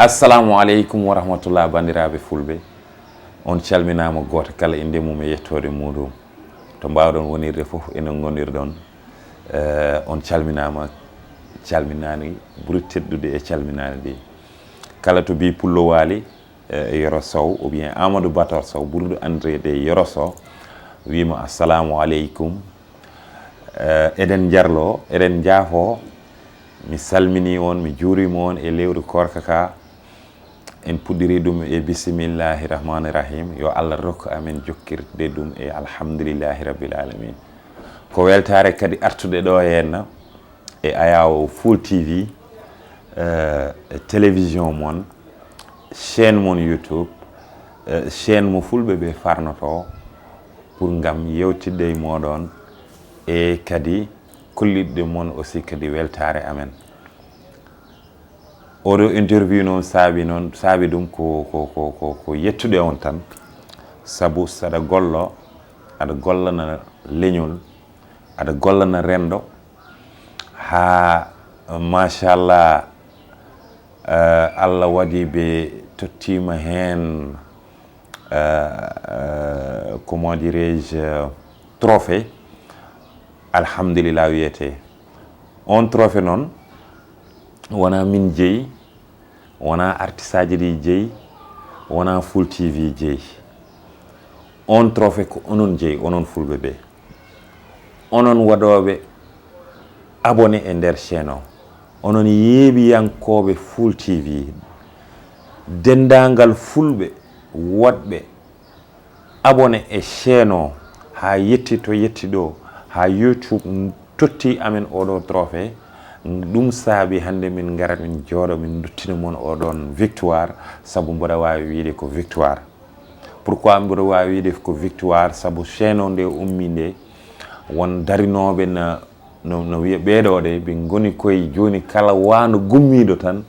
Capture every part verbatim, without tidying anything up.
Assalamu aleykum wa rahmatullah, banndiraaɓe fulɓe. On calminaama, gooto kala innde mum e yettoode muɗum. To mbaawɗon wonirde fof, enen ngonirɗon. Eh, on calminaama, calminaani ɓuri teddude e calminaani ɗi. Kala to mbii Pullo Waali, eh, Yoro Sow, ou bien Amadou Bator Sow, ɓurɗo anndireede Yoro Sow, wiima assalamu aleykum. Eh, eɗen njarlo, eɗen njaafo. Mi salmini on, mi juurima on e lewru koorka ka. En puɗɗiri ɗum e bisimillahi rahmani rahim. Yo Allah rokku amen jokkirde ɗum e alhamdulillahi rabbil alamin. Ko weltaare kadi artude ɗo henna e Ayawo Full T V, eh, e télévision mon, chaîne mon YouTube, eh, chaîne mo fulɓe ɓe farnoto pour ngam yewtidde e moɗon e kadi kollitde mon aussi kadi weltaare amen. Oɗo interview noon saabi noon, saabi ɗum ko, ko, ko, ko, ko yettude on tan, sabu saɗa gollo, aɗa gollana leñol, aɗa gollana renndo, haa, machallah, eh, Allah waɗi ɓe tottiima heen, eh, eh, comment dirais-je, trophée. Alhamdulillah wiyetee. On trophée noon, wonaa min jeyi, wonaa artistaaji ɗi jeyi, wonaa Full T V jeyi. On trophée ko onon jeyi, onon fulɓe ɓe. Onon waɗooɓe abonné e nder chaîne o. Onon yeeɓiyankooɓe Full T V. Denndaangal fulɓe woɗɓe abonné e chaîne o, haa yetti to yetti ɗo, haa YouTube totti amen oɗo trophée. Ɗum saabi hannde min ngara, min jooɗo, min nduttina mon oɗon victoire, sabu mboɗo waawi wiyde ko victoire. Pourquoi mboɗo waawi wiyde ko victoire? Sabu chaîne o nde ummi nde, won darinooɓe na, no, no wiya ɓeeɗo de, ɓe ngoni koye jooni kala waano gummiiɗo tan,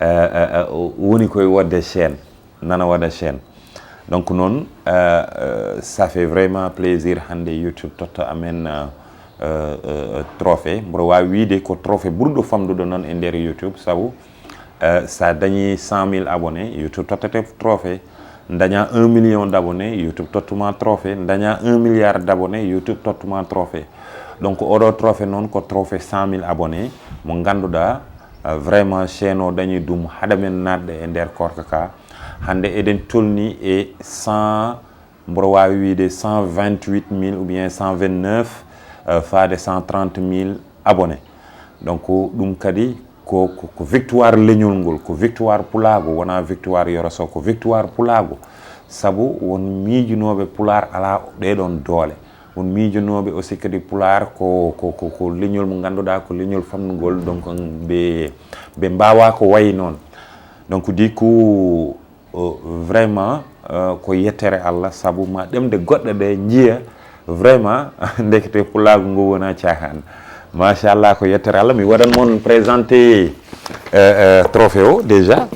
eh, eh, eh, o woni koye waɗde chaîne, nana waɗa chaîne. Donc noon, eh, eh, ça fait vraiment plaisir hannde YouTube totta amen, eh, eh, eh, trophée. Mboɗo waawi wiyde ko trophée ɓurɗo famɗude noon e nder YouTube, sabu, eh, so a dañii cent mille abonnés, YouTube tottete trophée. Dañaa un million d'abonnés, YouTube tottuma trophée. Dañaa un milliard d'abonnés, YouTube tottuma trophée. Donc oɗo trophée noon ko trophée cent mille abonnés mo ngannduɗaa, eh, vraiment chaîne o dañi ɗum haɗa men naatde e nder koorka ka. Hannde eɗen tolni e cent, mboɗo waawi wiyde cent vingt-huit mille ou bien cent vingt-neuf, euh, faade cent trente mille abonnés. Donc ɗum kadi ko, ko, ko victoire leñol ngol, ko victoire pulaagu, wonaa victoire Yoro Sow, ko victoire pulaagu. Sabu won miijunooɓe pulaar alaa ɗee ɗoon doole. Won miijunooɓe aussi kadi pulaar ko, ko, ko, ko leñol mo ngannduɗaa ko leñol famɗungol, donc ɓe, ɓe mbaawaa ko wayi noon. Donc du coup, o, vraiment, eh, ko yettere Allah, sabu ma ɗemɗe goɗɗe ɗe njiya, vraiment, ndekete pulaagu ngu wona caahan. Machallah, ko yettere Allah. Mi waɗan mon présenté, eh, eh, trophée o déjà.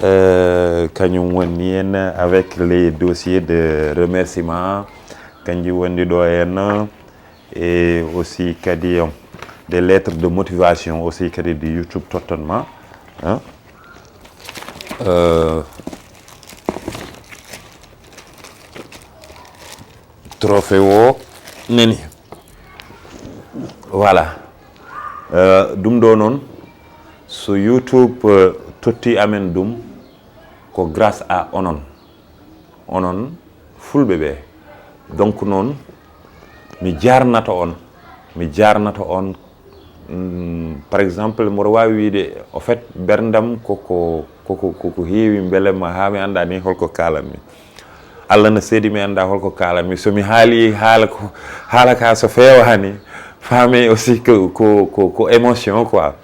Eh, kañum woni en avec les dossiers de remerciement. Kanjum woni ɗo en. Et aussi kadi, euh, des lettres de motivation aussi kadi de YouTube totton ma, hein. Euh, trophée o nani. Voilà. Euh, ɗum ɗo noon, so YouTube, euh, totti amen ɗum, ko grâce à onon. Onon fulɓe ɓe. Donc noon, mi jarnato on, mi jarnato on, mm, par exemple, mboɗo waawi wiyde, au fait, berndam ko, ko, ko, ko, ko, ko heewi mbelemma haa mi annda ni holko kaalanmi. Allah na seedi mi annda holko kaalanmi. So mi haali haala ko, haala ka so feewaani, faame aussi ko, ko, ko, ko émotion quoi.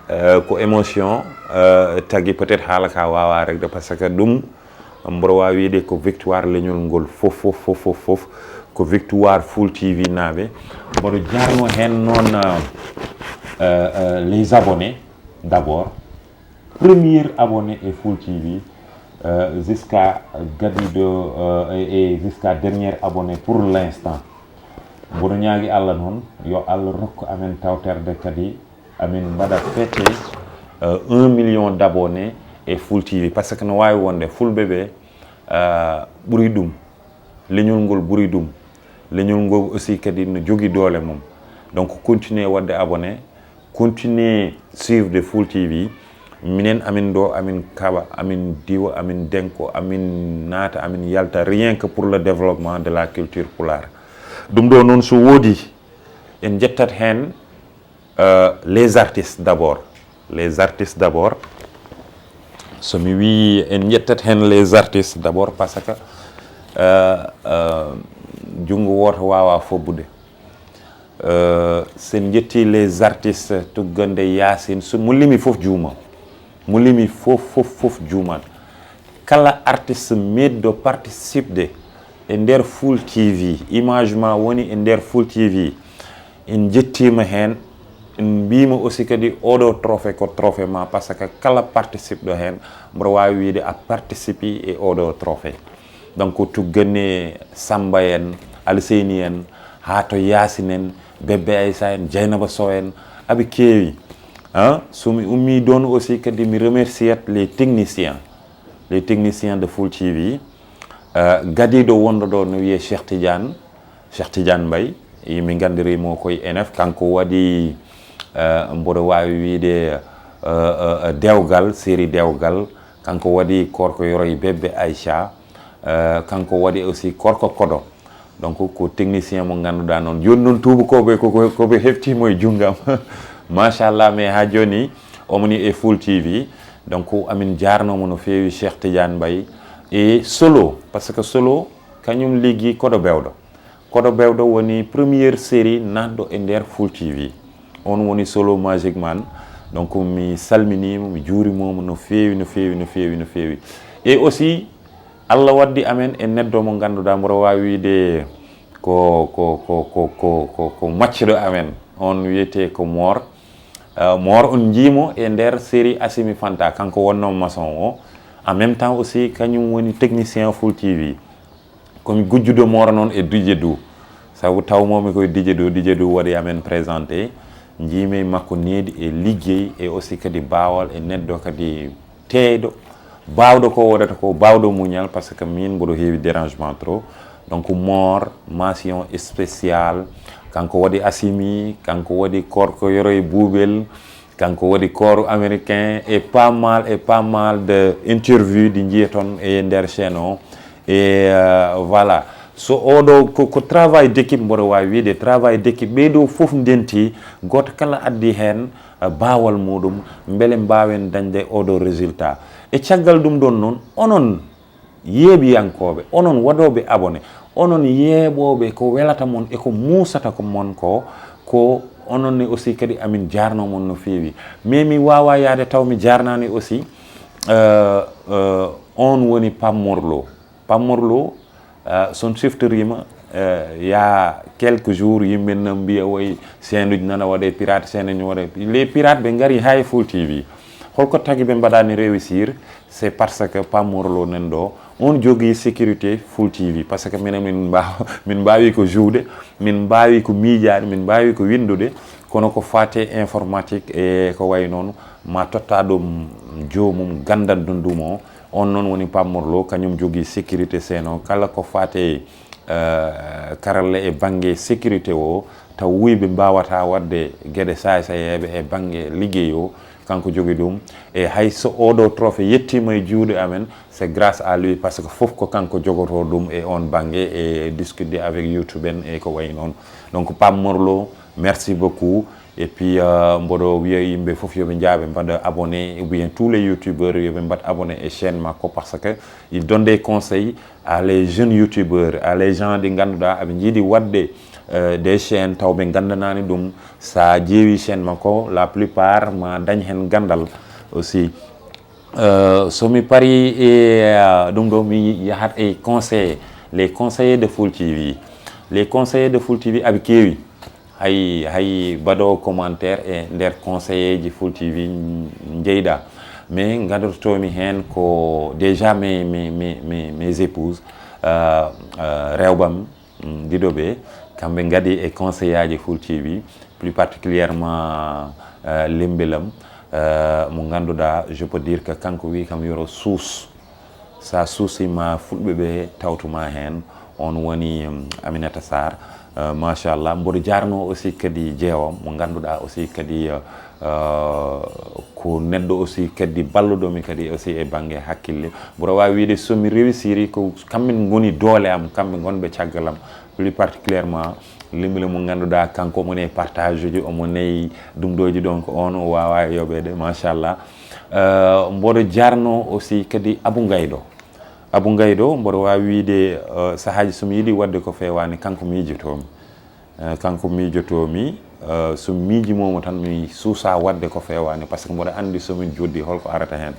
Euh, ko émotion, euh, tagi peut-être haala ka waawa regde, parce que ɗum mboɗo waawi wiyde ko victoire leñol ngol fof, fof, fof, fof, fof. Ko victoire Full T V naaɓe. Mboɗo jarno heen noon, euh, euh, euh, les abonnés d'abord. Premier abonné e Full T V, euh, jusqu'à gadiɗo, euh, et, et jusqu'à dernier abonné pour l'instant. Mboɗo ñaagi Allah noon, yo Allah rokku amen tawtorde kadi, amin mbaɗa fête, euh, un million d'abonnés e Full T V, par ce que no waawi wonde fulɓe ɓe, euh, ɓuri ɗum, leñol ngol ɓuri ɗum, leñol ngol aussi kadi no jogii doole mum. Donc continuer waɗde abonné, continuer suivre de Full T V. Minen amin ɗo, amin kaɓa, amin diwa, amin denko, amin naata, amin yalta, rien que pour le développement de la culture pulaar. Ɗum ɗo noon so woodi, en jettat heen, euh, les artistes d'abord. Les artistes d'abord. So mi wii en jettat heen les artistes d'abord, par ce que, euh, euh, junngo wooto waawaa fobbude. Euh, so en njettii les artistes, tuggande Yaasin, so mo limi fof juuma. Mo limi fof, fof, fof juuman. Kala artiste meeɗɗo participde e nder Full T V, image ma woni e nder Full T V, en njettiima heen, en mbiima aussi kadi oɗo trophée ko trophée ma, par ce que kala participɗo heen, mboɗo waawi wiyde a participi e oɗo trophée. Donc tuggani Samba en, Alseyni en, haa to Yaasin en, Bébé Aïssa en, Dieynaba Sow en, aɓe keewi. Hein? So mi ummii ɗoon aussi kadi mi remerciat les techniciens, les techniciens de Full T V. Euh, gadiiɗo wonɗo ɗo no wiyee Cheikh Tidiane, Cheikh Tidiane Mbaye, yimɓe nganndiri mo koye N F, kanko waɗi, euh, mboɗo waawi wiyde, euh, euh, dewgal, série dewgal, kanko waɗi Korko Yoroy Bébé Aïcha, euh, kanko waɗi aussi Korko Kodo. Donc ko technicien mo ngannduɗaa noon. Jooni noon tuubakooɓe ko, ko, ko ɓe heɓtiimo e junngam. Machallah, mais haa jooni omoni e Full T V. Donc amin jaarnoo mo no feewi Cheikh Tidiane Mbaye. E Solo, par ce que Solo kañum liggi Kodo Bewɗo. Kodo Bewɗo woni première série naatɗo e nder Full T V. On woni Solo Magic Man. Donc mi salminiima, mi juurimooma no feewi, no feewi, no feewi, no feewi. E aussi, Allah waddi amen e neɗɗo mo ngannduɗaa mboɗo waawi wiyde ko, ko, ko, ko, ko, ko, ko maccuɗo amen. On wiyetee ko Moor. Euh, Moor on njiimo e nder série Assimi Fanta, kanko wonnoo maçon o. En même temps aussi, kañum woni technicien Full T V. Ko mi gujjuɗo Moor noon e Dj Dou. Sabu tawmoomi koye Dj Dou, Dj Dou waɗi amen présenté. Njiimi e makko needi e liggey e aussi kadi baawal e neɗɗo kadi teeyɗo, baawɗo ko waɗata ko, baawɗo muñal, par ce que min mboɗo heewi dérangement trop. Donc Moor, mention spéciale, kanko waɗi Assimi, kanko waɗi Korko Yoroy Buubel, kanko waɗi Kooru Américain et pas mal, et pas mal de interview ɗi njiyaton e nder chaîne o. Et, euh, voilà. So oɗo ko, ko travail d'équipe, mboɗo waawi wiyde travail d'équipe, ɓee ɗo fof ndenti, gooto kala addi heen, euh, baawal muɗum, mbele mbaawen dañde oɗo résultat. E caggal ɗum ɗoon noon, onon yeeɓiyankooɓe, onon waɗooɓe abonné, onon yeeɓooɓe ko welata mon e ko muusata ko mon ko, ko onon ne aussi kadi amin jaarnoo mon no feewi. Mais mi waawaa yahde taw mi jaarnaani aussi, euh, euh, on woni Pape Mor Lo. Pape Mor Lo, euh, so on siftoriima, euh, il y a quelques jours, yimɓe na mbiya, woy, chaîne uji nana waɗe pirate, chaîne uji waɗe. Les pirates ɓe ngari haa e Full T V. Holko tagi ɓe mbaɗaani réussir? C'est parce que Pape Mor Lo nan ɗo, on jogii sécurité Full T V. Par ce que minen min mbaaw-, min mbaawi ko jouwde, min mbaawi ko miijaade, min mbaawi ko winndude, kono ko faati e informatique e ko wayi noon, ma totta ɗum joomum, ganndanɗo ɗum o. On noon woni Pape Mor Lo, kañum jogii sécurité chaîne o. Kala ko faati e, euh, karalla e bannge sécurité o, taw wuyɓe mbaawata waɗde geɗe saay-saayeeɓe e bannge liggey o, kanko jogii ɗum. E hay so oɗo trophée yettiima e juuɗe amen, c'est grâce à lui, par ce que fof ko kanko jogotoo ɗum e on bannge, e discuter avec YouTube en e ko wayi noon. Donc Pape Mor Lo, merci beaucoup. Et puis, euh, mboɗo wiya yimɓe fof yo ɓe njaaɓe mbaɗa abonné, ou bien tous les youtubeurs yo ɓe mbaɗ abonné e chaîne makko, par ce que il donne des conseils à les jeunes youtubeurs, à les gens ɗi ngannduɗaa aɓe njiɗi waɗde, euh, des chaînes taw ɓe nganndanaani ɗum. Sa ƴeewi chaîne makko, la plupart ma dañ heen ganndal aussi. Euh, so mi parii e, euh, ɗum ɗo, mi yahat e conseillers, les conseillers de Full T V. Les conseillers de Full T V aɓe keewi. Hay, hay mbaɗoowo commentaire e nder conseillers ji Full T V njeyɗa. Mais ngadotoomi heen ko déjà mes, mes, mes, mes, mes épouses, euh, euh, rewɓam, mm, ɗiɗo ɓe, kamɓe ngadi e conseillers ji Full T V, plus particulièrement, euh, Lembelam. Euh, mo ngannduɗaa, je peux dire que kanko wi kam yoro suus. Sa suusi ma fulɓe ɓe tawtuma heen. On woni, um, Aminata Sarr. Euh, machallah, mboɗo jarno aussi kadi jeewo mo ngannduɗaa aussi kadi, euh, euh, ko neɗɗo aussi kadi balluɗomi kadi aussi e bannge hakkille. Mboɗo waawi wiide somi réussiri ko kamɓe ngoni doole am, kamɓe ngonɓe caggal am. Plus particulièrement limle mo ngannduɗaa kanko omo nayi partage uji, omo nayi ɗum ɗoji, donc on o wawa yoɓede, machallah. Euh, mboɗo jarno aussi kadi Abou Ngaydo. Abou Ngaydo, mboɗo wawi wiide, euh, sahaji somi yiiɗi wadde ko fewani, kanko miijotomi. Euh, kanko miijotomi. Euh, so miijimomo tan mi suusa wadde ko fewani, par ce que mboɗo andi somin joddi holko arata hen.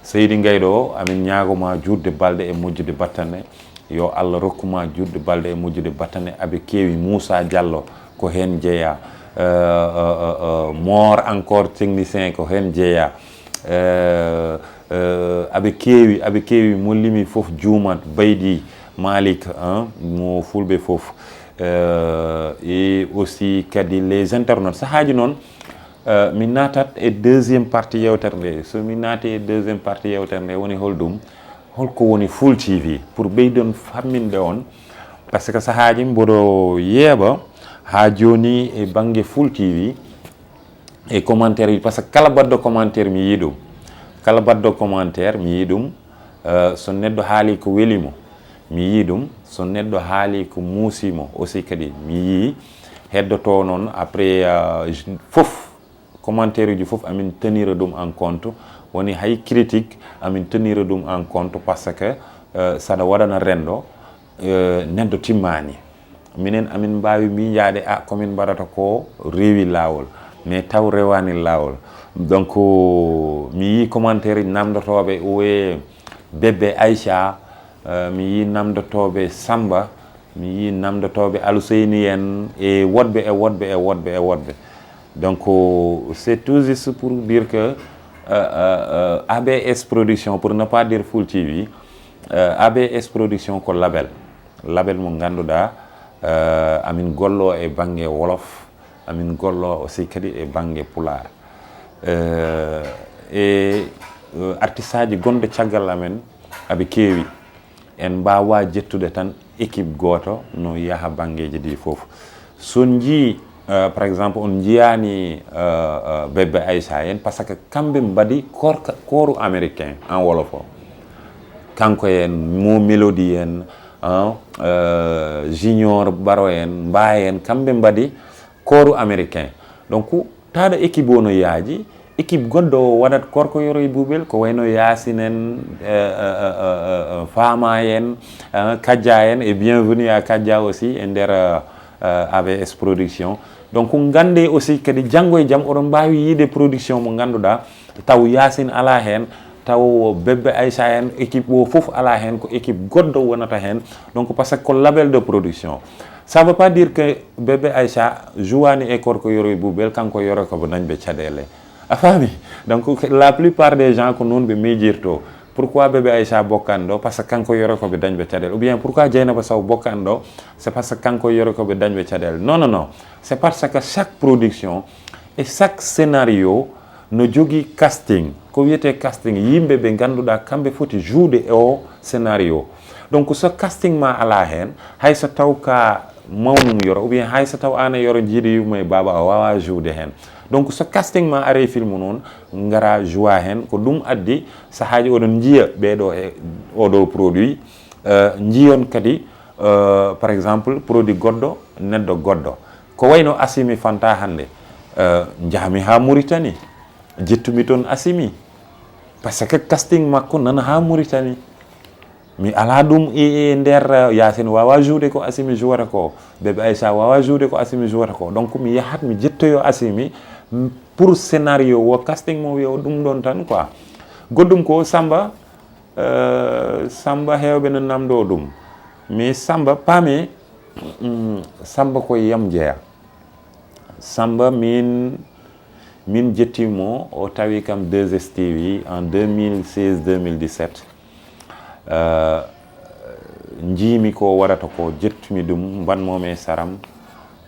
Seydi Ngaydo, amin ñaagoma juutde balɗe e moƴƴude battane. Yo Allah rokkuma juutde balɗe e moƴƴude battane. Aɓe keewi, Moussa Diallo ko heen jeeya. Euh, euh, euh, euh, Mor encore technicien ko heen jeeya. Euh, euh, aɓe keewi, aɓe keewi, mo limi fof juumat. Baydi Malik, hein, mo fulɓe fof. Euh, et aussi kadi les internautes. Sahaaji noon, euh, mi natat e deuxième partie yewtere nde. So mi naati e deuxième partie yewtere nde, woni holɗum? Holko woni Full T V? Pour ɓeydon famminde on, par ce que sahaaji mboɗo yeeɓa haa jooni e bannge Full T V e commentaire uji, par ce que kala baɗɗo commentaire mi yii ɗum. Kala baɗɗo commentaire mi yii ɗum. Euh, so neɗɗo haali ko weli mo, mi yii ɗum. So neɗɗo haali ko muusi mo aussi kadi, mi yii. Heddoto noon après, euh, fof, commentaire uji fof amin tenira ɗum en compte. Woni hay critique amin tenira ɗum en compte, par ce que, euh, saɗa waɗana renndo, euh, neɗɗo timmani. Minen amin mbawi miijaade, a, ko min mbaɗata ko rewi laawol, mais taw rewani laawol. Donc mi yii commentaire uji namdotooɓe, oye Bébé Aïcha, euh, mi yii namdotooɓe Samba, mi yii namdotooɓe Aluseyni en e woɗɓe e woɗɓe e woɗɓe e woɗɓe. Donc c'est tout juste pour dire que, euh, euh, euh, A B S Production, pour ne pas dire Full T V, euh, A B S Production ko label. Label mo ngannduɗaa, euh, amin gollo e bannge wolof, amin gollo aussi kadi e bannge pulaar. Euh, e, euh, artiste aji gonɗo caggal amen aɓe keewi. En mbaawa jettude tan équipe gooto no yaha banngeeji ɗi fof. So on njii, euh, par exemple, on njiyaani, euh, euh, Bébé Aïcha en, par ce que kamɓe mbaɗi korka, kooru américain en wolof o. Kanko en, Mo Mélodie en, hein, euh, Junior Baro en, Mbaye en, kamɓe mbaɗi kooru américain. Donc, taɗa équipe o no yaaji, équipe goɗɗo o waɗat korko yoro e buuɓel, ko wayno Yaasin en, euh, euh, euh, euh, euh, Faama en, euh, Kadja en, et bienvenue à Kadja aussi, e nder, euh, euh, A B S Production. Donc, ngannde aussi kadi janngo e jam oɗon mbaawi yiide production mo ngannduɗaa, taw Yaasin alaa heen, taw Bébé Aïcha en, équipe o fof alaa heen, ko équipe goɗɗo wonata heen. Donc, par ce que ko label de production. Ça veut pas dire que Bébé Aïcha jouwaani e korko yoro e buuɓel, kanko yoro ko dañɓe caɗeele. A faami? Donc, la plupart des gens ko noon ɓe miijirto. Pourquoi Bébé Aïcha bokkan ɗo? Par ce que kanko yoro ko ɓe dañɓe caɗeele. Ou bien pourquoi Dieynaba Sow bokkan ɗo? C'est parce que kanko yoro ko ɓe dañɓe caɗeele. Non, non, non. C'est parce que chaque production et chaque scénario no jogii casting. Ko wiyetee casting, yimɓe ɓe ngannduɗaa kamɓe foti joude e o scénario. Donc, so casting ma alaa heen, hay so taw ka mawnum yoro, ou bien hay so taw aan e yoro njiiɗi yumma e baaba, a waawaa joude heen. Donc, so casting ma arii film noon, ngara joua heen, ko ɗum addi sahaaji oɗon njiya ɓeeɗo e oɗo produit, euh, njiyon kadi, euh, par exemple, produit goɗɗo, neɗɗo goɗɗo. Ko wayno Assimi Fanta hannde, euh, njahmi haa Mauritanie, jettumi toon Assimi. Par ce que casting makko nana haa Mauritanie. Mi alaa ɗum e, e nder, euh, Yaasin waawaa joude ko Assimi jouata ko, Bébé Aïcha waawaa joude ko Assimi jouata ko. Donc, mi yahat, mi jettoyo Assimi, m-, pour scénario o, casting mo wiya o ɗum ɗoon tan, quoi. Goɗɗum ko Samba, euh, Samba heewɓe no namndoo ɗum. Mais Samba, paami, mm, Samba ko yam jeya. Samba, min, min jetti mo, o tawi kam deux S T V en deux mille seize, deux mille dix-sept. Euh, njiimi ko o waɗata ko, jettumi ɗum, mbaɗ-mi e saram,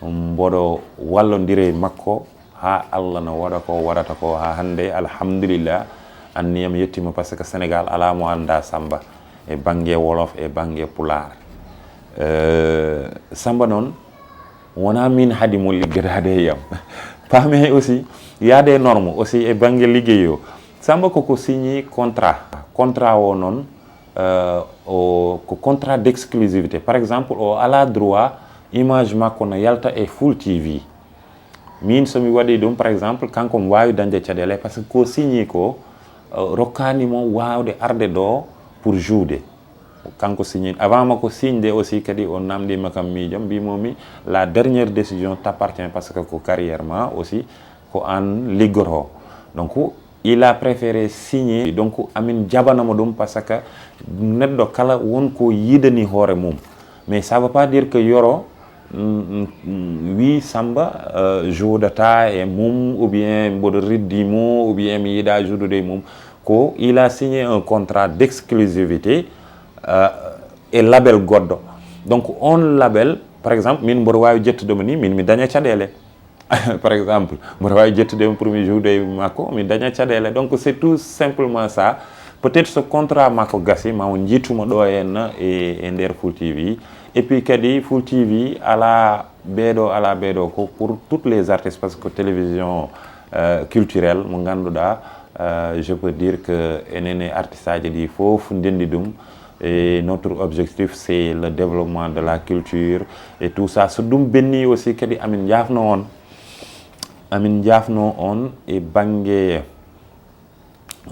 mboɗo wallondira e makko Ha Allah no waɗa ko waɗata ko ha hannde, alhamdulillah, anniyam yettima, parce que Sénégal ala mo annda Samba e bannge wolof e bannge pulaar. Euh, Samba noon, wona min haadi mo liggodaade e yam. Paame aussi, il y a des normes aussi e bannge liggey o. Samba koko signé contrat. Contrat o noon, euh, o, ko contrat d'exclusivité. Par exemple, o ala droit image makko no yalta e Full T V. Min so mi waɗi ɗum, par exemple, kanko mi waawi dañde caɗeele, parce que ko signé ko, euh, rokkaani mo waawde arde ɗo pour joude. Kanko signé, avant makko signde aussi, kadi o namndima kam miijo, mbimo mi, la dernière décision t'appartient, parce que ko carrière ma aussi, ko an liggoto. Donc, il a préféré signer. Donc, amin jaɓana mo ɗum, parce que neɗɗo kala won ko yiɗani hoore mum. Mais ça veut pas dire que Yoro, mm, mm, mm, wi Samba, euh, joodata e mum, ou bien mboɗo riddi mo, ou bien mi yiɗa joudude e mum. Ko, il a signé un contrat d'exclusivité, euh, e label goɗɗo. Donc, on label, par exemple, min mboɗo waawi ƴettude mo ni, min mi daña caɗeele. Par exemple, mboɗo waawi ƴettude mo pour mi joude e makko, mi daña caɗeele. Donc, c'est tout simplement ça. Peut-être so contrat makko gasi, ma o jiitu mo ɗo henna e, e nder Full T V. Et puis kadi, Full T V ala ɓeeɗo, ala ɓeeɗo, ko pour toutes les artistes, parce que télévision, euh, culturelle mo ngannduɗaa, euh, je peux dire que enen e artiste aji ɗi fof ndenndi ɗum. Et notre objectif, c'est le développement de la culture et tout ça. So ɗum ɓenni aussi, kadi amin njaafno on, amin njaafno on e bannge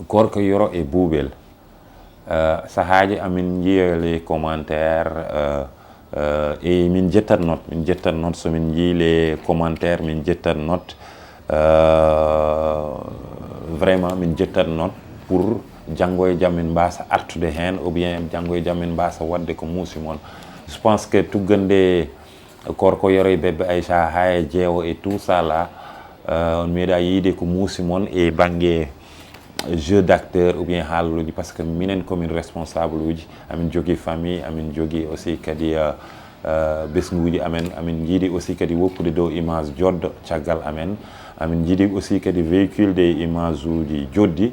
Gorko Yoro e Buubel. Euh, sahaaji amin njiya les commentaires, euh, euh, et min jettat note, min jettat note, so min njii les commentaires, min jettat note. Euh, vraiment, min jettat note pour janngo e jam min mbaasa artude heen, ou bien janngo e jam min mbaasa waɗde ko muusi mon. Je pense que tuggande Gorko Yoro e Bébé Aïcha, haa e Jeewo et tout ça là, euh, on meeɗa yiide ko muusi mon e bannge jeu d'acteur ou bien haaluuji, parce que minen komin responsable uji, amin jogii famille, amin jogii aussi kadi, euh, euh, ɓesnguuji amen, amin njiidi aussi kadi woppude dow image joɗɗo caggal amen, amin njiidi aussi kadi véhiculde image uji joɗɗi,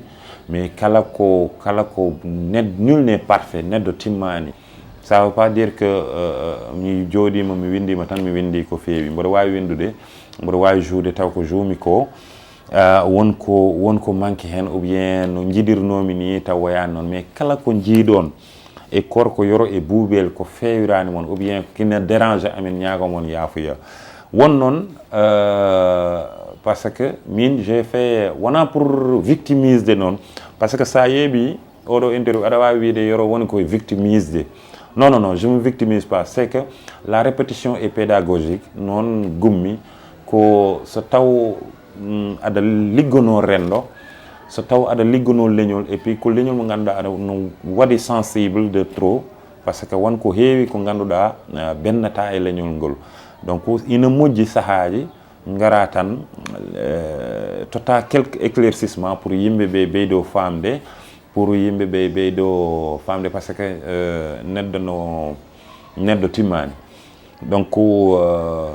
mais kala ko, kala ko ned-, nul n'est parfait, neɗɗo timmaani. Ça veut pas dire que, euh, euh, mi jooɗiima, mi winndiima tan, mi winndii ko feewi. Mboɗo waawi winndude, mboɗo waawi joude taw ko jouumi ko, euh, won ko, won ko manque heen, ou bien no njiɗirnoomi ni taw wayaani noon. Mais kala ko njiiɗon e Gorko Yoro e Buubel ko feewiraani mon, ou bien kina dérange amin, ñaago mon yaafuya. Won noon, euh, parce que min, j'ai fait, wona pour victimiser noon, parce que sa yeeɓi oɗo interview, aɗa waawi wiide Yoro woni koye victimisde. Non, non, non, je me victimise pas. C'est que la répétition est pédagogique. Noon gummi ko so taw, mm, aɗa liggonoo renndo, so taw aɗa liggonoo leñol, et puis ko leñol mo ngannduɗaa aɗa no waɗi sensible de trop, parce que won ko heewi ko ngannduɗaa, ah, bennata e leñol ngol. Donc, ina moƴƴi sahaaji ngara tan, euh, totta quelques éclaircissements pour yimɓe ɓe ɓeydo faamde, pour yimɓe ɓe ɓeydo faamde, parce que, euh, neɗɗo no, neɗɗo timmaani. Donc, euh,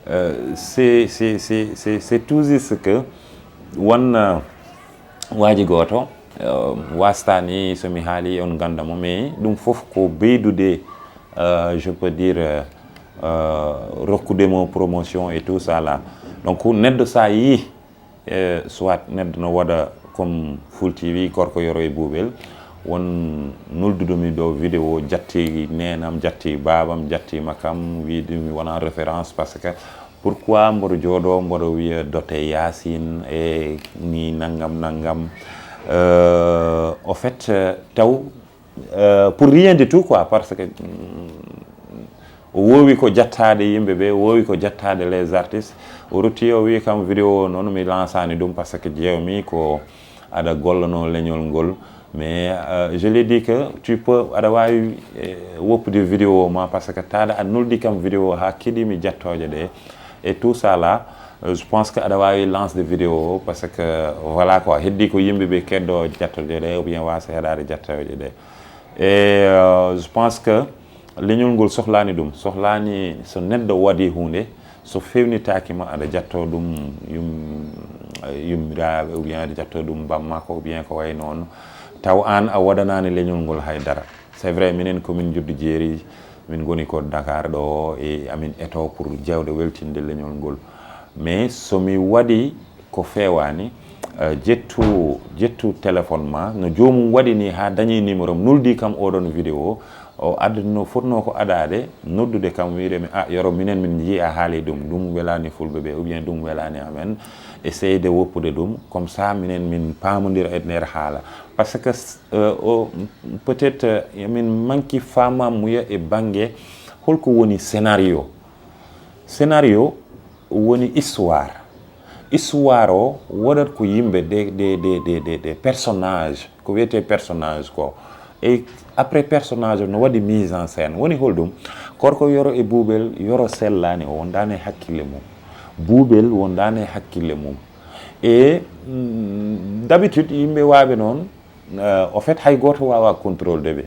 euh, c'est, c'est, c'est, c'est, c'est tout juste que won, euh, waaji gooto, euh, wastaani so mi haali on ngannda mo, mais ɗum fof ko ɓeydude, euh, je peux dire, euh, euh, rokkude mo promotion et tout ça là. Donc, neɗɗo sa yii, eh, soit neɗɗo no waɗa comme Full T V, Gorko Yoro e Buubel, won nulduɗo mi ɗo vidéo, jatti neenam, jatti baabam, jatti makam, wiide mi wona référence, parce que pourquoi mboɗo jooɗo, mboɗo wiya dote Yaasin e ni nangam, nangam. Euh, au fait, euh, taw, euh, pour rien du tout, quoi, parce que, mm, o woowi ko jattaade yimɓe ɓe, o woowi ko jattaade les artistes. O rutti, o wi kam vidéo o noon, mi lançaani ɗum, parce que jeewmi ko aɗa gollano leñol ngol. Mais, euh, je lui ai dit que tu peux, aɗa waawi, eh, woppude vidéo ma, parce que taada a nuldi kam vidéo haa kiɗi mi jattooje ɗe. Et tout ça là, euh, je pense que aɗa waawi lance de vidéo o, parce que, voilà quoi, heddi ko yimɓe ɓe keddo jattooje ɗe, ou bien waasa heɗaade jattooje ɗe. Et, euh, je pense que leñol ngol sohlaani ɗum, sohlaani so neɗɗo waɗi huunde, So feewnitaaki ma, aɗa jattoo ɗum yum-, yummiraaɓe, ou bien aɗa jattoo ɗum bammaako, ou bien ko wayi noon, taw aan a waɗanaani leñol ngol hay dara. C'est vrai, minen ko min njoddi jeeri, min ngoni ko Dakar ɗo, e amin etoo pour jewde weltinde leñol ngol. Mais so mi waɗi ko feewaani, eh, ƴettu, ƴettu téléphone ma, no joomum waɗi ni haa dañi numéro am, nuldi kam oɗon vidéo, o adduno, fotnoo ko adaade, noddude kam, wiide mi, "Ah, Yoro, minen min njii a haali ɗum, ɗum welaani Fulɓe ɓe, ou bien ɗum welaani amen, essaye de woppude ɗum, comme ça minen min paamondira e nder haala." Parce que, euh, o, peut-être, euh, min manki faamamuya e bannge holko woni scénario. Scénario woni histoire. Histoire o waɗat ko yimɓe, des, des, des, des, des, des personnages, ko wiyetee personnage ko. E après personnage o no waɗi mise en scène. Woni holɗum? Gorko Yoro e Buubel, Yoro sellaani, o wondaani e hakkille mum. Buubel wondaani e hakkille mum. E, mm, d'habitude, yimɓe waaɓe noon, euh, au fait, hay gooto waawaa contrôle de ɓe.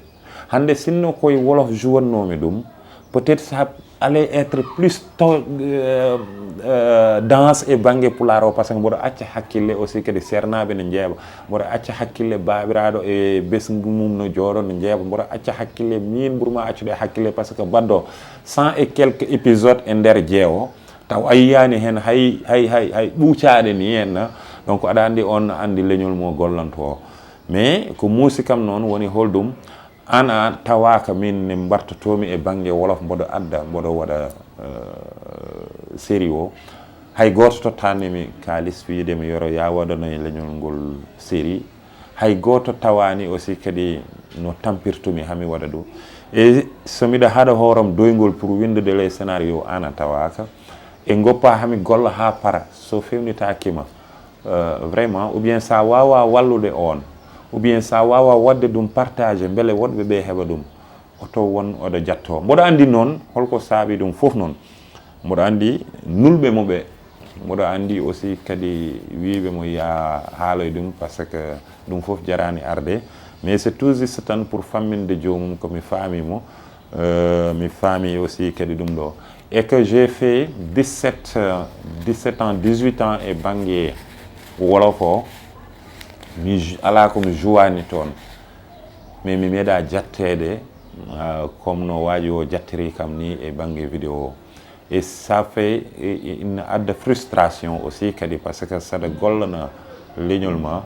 Hannde, sinno koye wolof jouwatnoomi ɗum, peut-être ça allait être plus to-, euh, euh, dense e bannge pulaar o, parce que mboɗo acca hakkille aussi kadi seernaaɓe ne njeeɓa, mboɗo acca hakkille baabiraaɗo e besngu mum no jooɗo ne njeeɓa, mboɗo acca hakkille miin ɓurma accude hakkille, parce que baɗɗo cent et quelques épisodes e nder jeewo, taw a yiyaani heen hay, hay, hay, hay ɓuucaaɗe ni heen, donc aɗa anndi on anndi leñol mo gollanto o. Mais ko muusi kam noon woni holɗum? Aan a tawaaka min ne mbartotoomi e bannge wolof, mboɗo adda, mboɗo waɗa, euh, série o. Hay gooto tottaani mi kaalis wiyde mi, "Yoro, yaa waɗanoy leñol ngol série." Hay gooto tawaani aussi kadi no tampirtumi haa mi waɗa ɗum. E so miɗa haɗa hooram doygol pour winndude les scénario, aan a tawaaka. E ngoppa haa mi golla haa para, so feewnitaaki ma, euh, vraiment, ou bien sa waawa wallude on, ou bien sa waawa waɗde ɗum partage, mbele woɗɓe ɓe heɓa ɗum, oto won oɗo jatto. Mboɗo anndi noon holko saabi ɗum fof noon. Mboɗo anndi nulɓe mo ɓe. Mboɗo anndi aussi kadi wiyɓe mo yaa haaloy ɗum, parce que ɗum fof jaraani arde. Mais c'est tout juste tan pour famminde joomum ko mi faami mo. Euh, mi faami aussi kadi ɗum ɗo. Et que j'ai fait dix-sept, euh, dix-sept ans, dix-huit ans e bannge wolof o. Mi ju-, alaa ko mi jouwaani toon. Mais mi meeɗa jatteede, euh, comme no waaji o jattiri kam ni e bannge vidéo o. Et ça fait, e, e, ina adda frustration aussi kadi, parce que saɗa gollana leñol ma,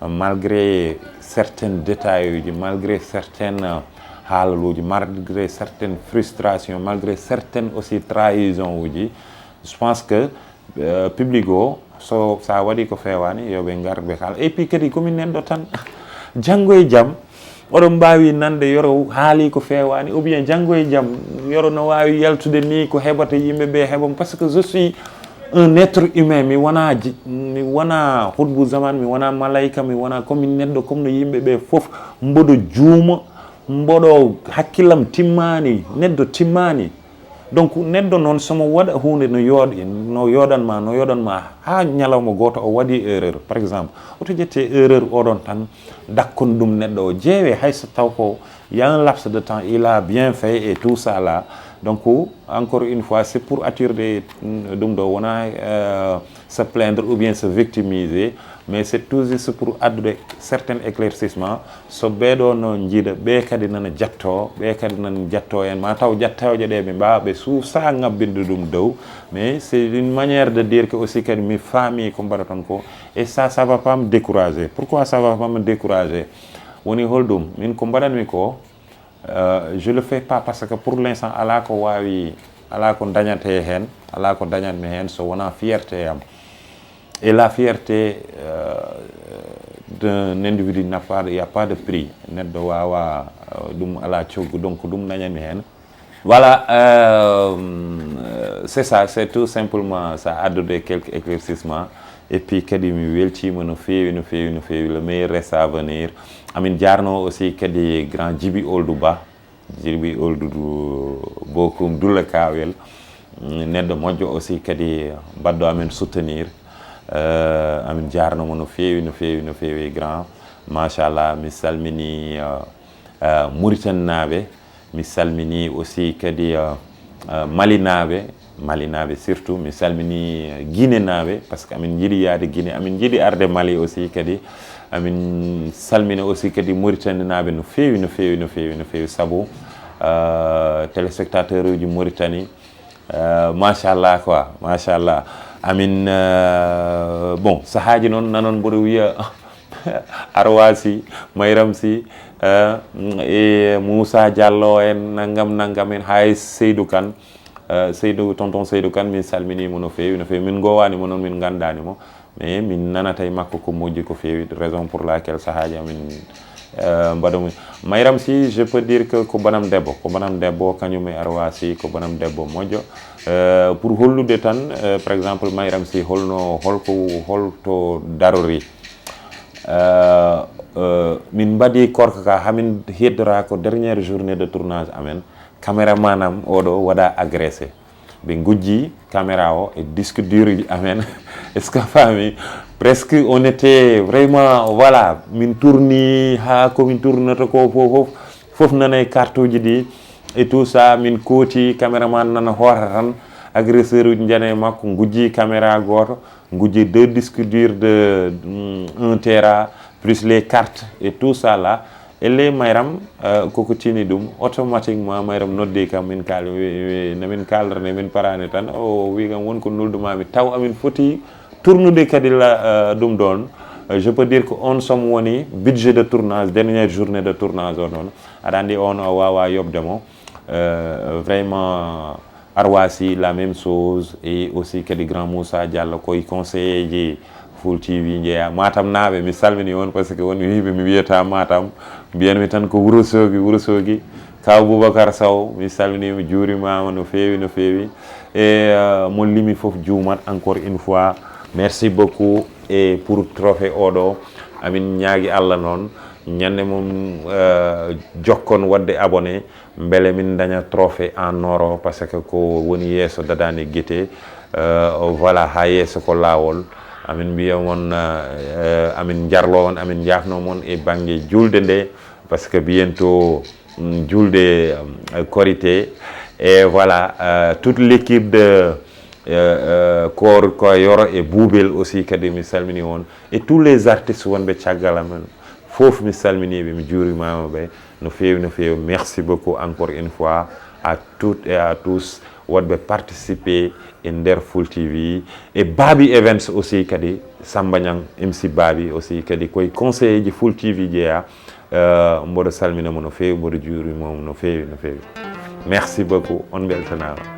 malgré certains détails uji, malgré certaines, euh, haalaluuji, malgré certaines frustrations, malgré certaines aussi trahison uji, je pense que, euh, public o, so, sa waɗi ko feewaani, yo ɓe ngar ɓe kaala. Et puis kadi komin neɗɗo tan, janngo e jam, oɗon mbaawi nande Yoro haali ko feewaani, ou bien janngo e jam, Yoro no waawi yaltude ni ko heɓata yimɓe ɓe heɓam, parce que je suis un être humain, mi wona ji-, mi wona hutbu zaman, mi wona malayka, mi wona komin neɗɗo comme no yimɓe ɓe fof, mboɗo juuma, mboɗo hakkillam timmaani, neɗɗo timmaani. Donc neɗɗo noon somo waɗa huunde no yooɗi, no yooɗan ma, no yooɗan ma, haa ñalawma gooto o waɗi erreur, par exemple, oto ƴette erreur oɗon tan, dakkon ɗum neɗɗo o, jeewe hay so taw ko y a un laps de temps, il a bien fait et tout ça là. Donc encore une fois, c'est pour attirer, mm, ɗum ɗo, wona, euh, se plaindre ou bien se victimiser, mais c'est tout juste pour addude certains éclaircissements. So ɓee ɗo no njiida, ɓe kadi nana jatto, ɓe kadi nana jatto en, ma taw jattooje ɗe ɓe mbaawa ɓe suusa ngabbinde ɗum dow, mais c'est une manière de dire que aussi kadi mi faami ko mbaɗaton ko, et ça, ça va pas me décourager. Pourquoi ça va pas me décourager? Woni holɗum? Min ko mbaɗanmi ko, euh, je le fais pas parce que pour l'instant alaa ko waawi, alaa ko dañatee heen, alaa ko dañatmi heen so wonaa fierté am. Et la fierté, euh, d'un individu n'a pas, il y a pas de prix. Neɗɗo waawaa, euh, ɗum alaa coggu, donc ɗum dañatmi heen. Voilà, euh, c'est ça, c'est tout simplement ça, addude quelques éclaircissements. Et puis kadi mi weltiima no feewi, no feewi, no feewi. Le meilleur reste à venir. Amin jaarno aussi kadi grand Djiby Ould Ba, Djiby Ould Bokum Dulla Kawel. Mm, neɗɗo moƴƴo aussi kadi baɗɗo amin soutenir. Euh, amin jaarno mo no feewi, no feewi, no feewi grand. Machallah, mi salmini, euh, euh, Mauritanie naaɓe. Mi salmini aussi kadi, euh, euh, Mali naaɓe, Malinaaɓe surtout, mi salmini Guinénaaɓe, parce que amin njiɗi yaade Guinée, amin njiɗi arde Mali aussi kadi. Amin salmina aussi kadi Mauritaninaaɓe no feewi, no feewi, no feewi, no feewi, sabu, euh, téléspectateur uji Mauritanie, euh, machallah quoi, machallah. Amin, euh, bon, sahaaji noon nanon mboɗo wiya Arwasi, Mayram Sy, euh, e Moussa Diallo en, nangam, nangam en, hay Seydou Kane, euh, Seydou, tonton Seydou Kane, min salminii mo no feewi, no feewi. Min ngowaani mo noon, min nganndaani mo. Mais min nanata e makko ko moƴƴi ko feewi, raison pour laquelle sahaaji amin, euh, mbaɗa mo. Mayram Sy, je peux dire que ko banam debbo, ko banam debbo, kañum e Arwasi, ko banam debbo moƴƴo. Euh, pour hollude tan, euh, par exemple, Mayram Sy, holno, holko, holto darori? Euh, euh, min mbaɗi korka ka, hamin heddora ko dernière journée de tournage amen. Caméraman am oɗo waɗa agressé. Ɓe gujji caméra o e disque dur ji amen. Est-ce que a faami? Presque on était vraiment, voilà, min tourni ha ko min tournata ko fof, fof, fof nana e carte uji ɗi et tout ça, min kooti caméraman nana hoota tan, agresseur uji njana e makko, gujji caméra goto, gujji deux disques durs de, mm, un téra, plus les cartes et tout ça là. E ley Mayram, euh, koko tini ɗum, automatiquement Mayram noddi kam, min kaal-, wi-, wi-, no min kaalrane, min parani tan, o wi kam won ko nuldu mami, taw amin foti tournude kadi la, euh, ɗum ɗon. Euh, je peux dire que on somme woni budget de tournage, dernière journée de tournage o noon. Aɗa andi on o wawa yoɓde mo. Euh, vraiment, Arwasi, la même chose, et aussi kadi Grand Moussa Diallo, koye conseiller ji Full T V jeeya. Matam naaɓe, mi salmini on, parce que won wiiɓe mi wiyata Matam, mbiyanmi tan ko Wuro Sogi, Wuro Sogi. Kaw Boubacar Sow, mi salmini, mi juurimama no feewi, no feewi. E, euh, mo limi fof juumat, encore une fois. Merci beaucoup, et pour trophée oɗo, amin ñaagi Allah noon, ñande mum, euh, jokkon wadde abonné, mbele min daña trophée en or o, parce que ko woni yeeso dadani guite. Euh, voilà, ha yeeso ko lawol. Amin mbiya mon, euh, amin jarlo on, amin jafno mon e banggue julde nde, parce que bientôt, mm, julde, euh, korité. Et voilà, euh, toute l'équipe de, euh, euh, koor ko Yoro et Boubel aussi kadi mi salmini on. Et tous les artistes wonɓe caggal amen fof mi salminiɓe, mi juurimama ɓe no feewi, no feewi. Merci beaucoup encore une fois à toutes et à tous wonɓe participer e nder Full T V. Et Babi Events aussi kadi, Samba Niang, M C Babi aussi kadi, koye conseiller ji Full T V jeeya. Euh, mboɗo salmina mo no feewi, mboɗo juurima mo no feewi, no feewi. Merci beaucoup, on beltanama.